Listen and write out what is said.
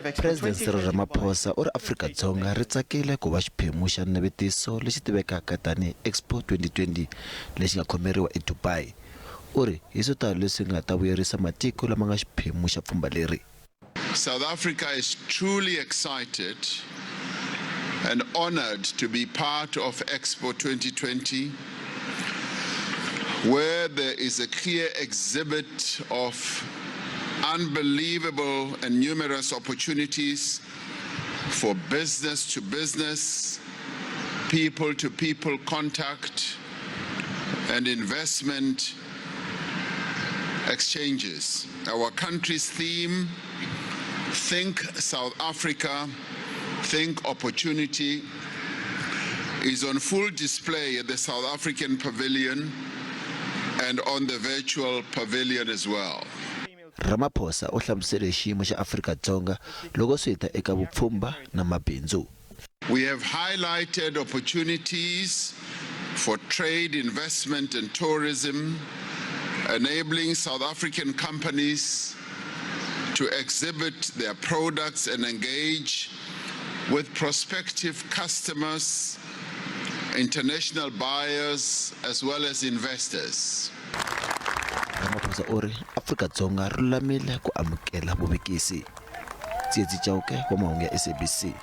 President Cyril Ramaphosa u ri Afrika-Dzonga ri tsakile ku va xiphemu xa navetiso lexi tivekaka tanihi Expo 2020 lexi nga khomeriwa eDubai. U ri hi swo tala leswi nga ta vuyerisa matiko lama nga xiphemu xa pfhumba leri. South Africa is truly excited and honored to be part of Expo 2020, where there is a clear exhibit of unbelievable and numerous opportunities for business to business, people to people contact, and investment exchanges. Our country's theme, Think South Africa, Think Opportunity, is on full display at the South African Pavilion and on the virtual pavilion as well. Ramaphosa u hlamusele xiyimo xa Afrika-Dzonga loko swi ta eka vupfhumba na mabindzu. We have highlighted opportunities for trade, investment and tourism, enabling South African companies to exhibit their products and engage with prospective customers, international buyers, as well as investors. Ramaphosa u ri Afrika-Dzonga ri lulamile ku amukela vuvekisi. Tsietsi Chauke wa mahungu ya SABC.